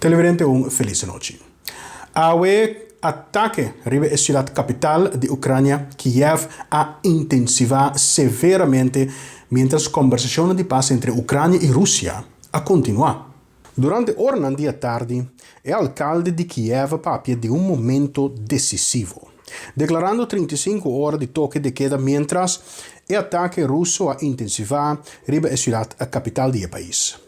Televidente un felis anochi. Awe atake riba e siudat kapital di Ukrania, Kiev, a intensivá severamente miéntras kòmbersashonnan di pas entre Ukrania i Rusia a kontinuá. Durante oranan di atardi, e alkalde di Kiev a papia di un momento desisivo, deklarando 35 ora di toke de keda miéntras e atake ruso a intensivá riba e siudat kapital di e pais.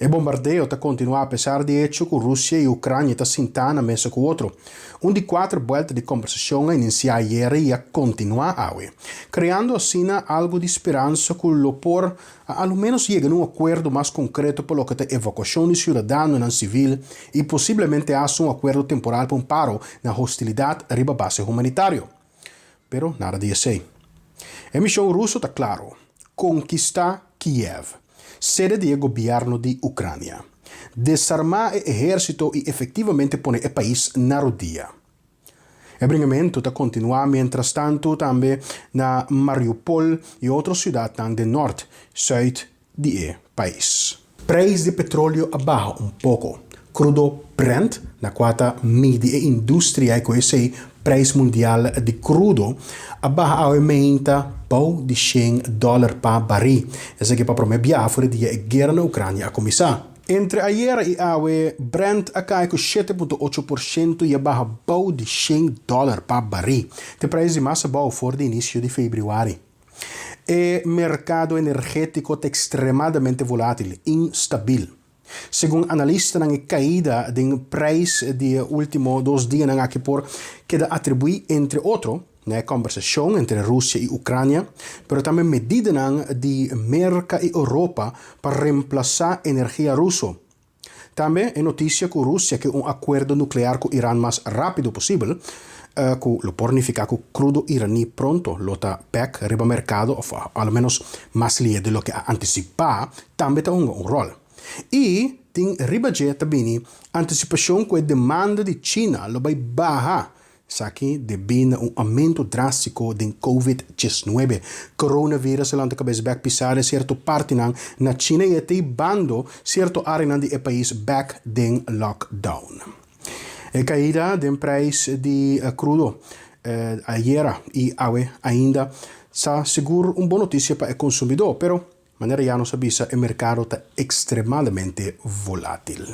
E bombardeo ta kontinuá apesar di echo ku Rusia i Ukrania ta sintá na mesa ku otro. Un di kuater buelta di kombersashon a inisiá ayera i a kontinuá awe, kreando asina algu di speransa ku lo por a alo ménos yega na un akuerdo mas konkreto pa loke ta evakuashon di siudadanonan sivil i posiblemente hasta un akuerdo temporal pa un paro na hostilidat riba base humanitario. Pero nada di esei. E mishon ruso ta klaro, konkistá Kiev, sede di e gobièrnu di Ukrania, desarmá e ehérsito i efektivamente pone e pais na rodia. E bringamentu ta kontinuá mientrastantu tambe na Mariupol i otro siudatnan den nòrt, sùit di e pais. Prijs di petroleo a baha un poko. Krudo Brent, na kua ta midi e industria i ku esei prijs mundial di krudo, a baha awe meinta bou di shen dòler pa barí. Esaki pa promé biaha for di dia e guera na Ukrania a kuminsá. Entre ayera i awe, Brent a kai ku 7.8% i a baha bou di shen dòler pa barí. Te prijs di mas abou for di inisio di febrüari. E merkado energétiko ta ekstremadamente volátil, instabil. Segun analistanan e kaida den preis di e último dos dianan aki por keda atribuí entre otro na e kòmbersashon entre Rusia i Ukrania, pero tambe medidanan di Merka i Europa pa remplasá energia ruso. Tambe e notisia ku Rusia ke un akuerdo nuklear ku Iran mas rápido posibel, ku lo por nifiká ku krudo iraní pronto lo ta bèk riba merkado òf a lo ménos mas lihe di loke a antisipá, tambe ta hunga un ròl. I tin riba dje ta bini antisipashon ku e demanda di China lo bai baha. Esaki debí na un aumento drástiko den Covid 19. Coronavirus a lanta kabes bèk pisá den sierto partinan na China i e ta hibando sierto áreanan di e pais bèk den lockdown. E kaida den preis di krudo ayera i awe ainda sa sigur un bon notisia pa e konsumidó, pero Manera ya nos a bisa e merkado ta ekstremadamente volátil.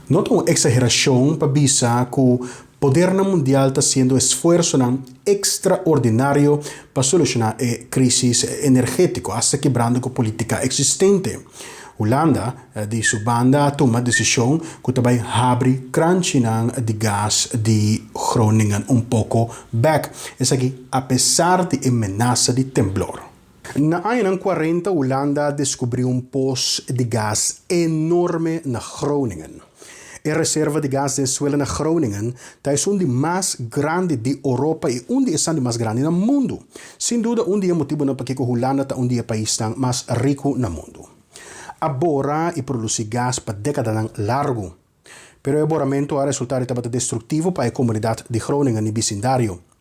No ta un eksagerashon pa bisa ku podernan mundial ta hasiendo esfuersonan ekstraordinario pa solushoná e krísis energétiko, asta kibrando ku polítika eksistente. Hulanda, di su banda, a tuma desishon ku ta bai habri kranchinan di gas di Groningen un poko bèk, esaki apesar di e menasa di temblor. Na añanan kuarenta Hulanda a deskubrí un pos di gas enorme na Groningen. E reserva di gas den suela na Groningen ta esun di mas grandi di Oropa i un di esnan di mas grandi na mundu. Sin duda un di e motibunan pakiko Hulanda ta un di e paisnan mas riku na mundu. A bora i produsí gas pa dékadanan largu. Pero e boramentu a resultá di tabata destruktivo pa e komunidat di Groningen i bisindario.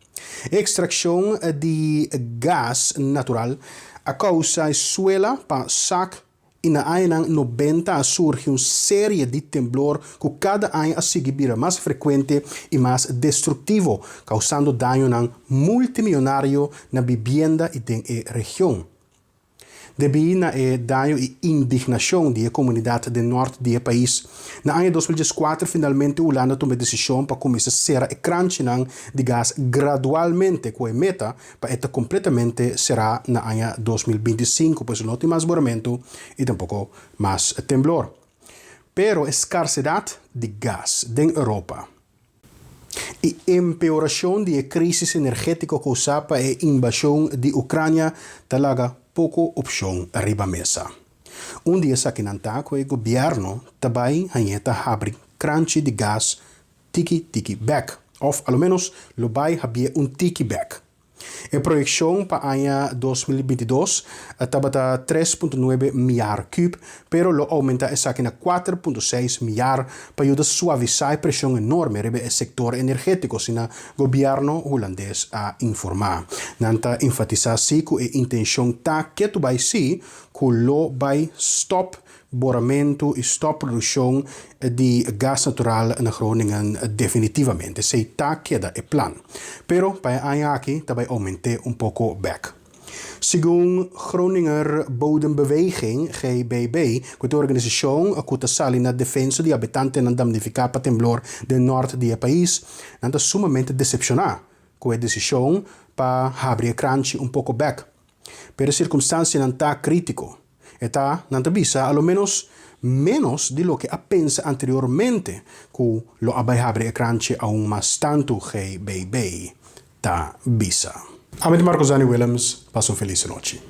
E ekstrakshon di gas natural a kousa e suela pa sak i na añanan nobenta a surgi un serie di temblor ku kada aña a sigui bira mas frekuente i mas destruktivo, kousando dañonan multimionario na bibienda i den e region. Debí na e daño i indignashon di e komunidat den nòrt di e pais, na aña 2014 finalmente Hulanda tuma e desishon pa kuminsá sera e kranchinan di gas gradualmente ku e meta pa e ta kompletamente será na aña 2025, pues no tin mas boramentu i tampoko mas temblor. Pero e skarsedat di gas den Europa E empeorashon di e krísis energétiko kousá pa e inbashon di Ukrania ta laga poko opshon riba mesa. Un di esakinan ta ku e gobièrnu ta bai hañ'é ta habri kranchi di gas tiki tiki bèk, òf aloménos lo bai habié un tiki bèk. E proyekshon pa aña 2022 tabata 3.9 miar kub, pero lo oumentá esaki na 4.6 miar pa yuda suavisá e preshon enorme riba e sektor energétiko, asina gobièrnu hulandes a informá. Nan ta enfatisá si ku e intenshon ta ketu bai si ku lo bai stòp boramentu i stòp produkshon di gas natural na Groningen definitivamente. Esei ta keda e plan. Pero pa e aña aki ta bai oument'é un poko bèk. Segun Groninger Bodembeweging, GBB, ku ta e organisashon ku ta sali na defensa di habitantenan damnifiká pa temblor den nòrt di e pais, nan ta sumamente desepshoná ku e desishon pa habri e kranchi un poko bèk. Pero e sirkumstansianan ta krítiko. E ta, nan ta bisa, a lo ménos ménos di loke a pensa anteriormente ku lo a bai habri e kranchi aun mas tantu, GBB ta bisa. Ami ta Marco Zani Willems, pasa un felis nochi.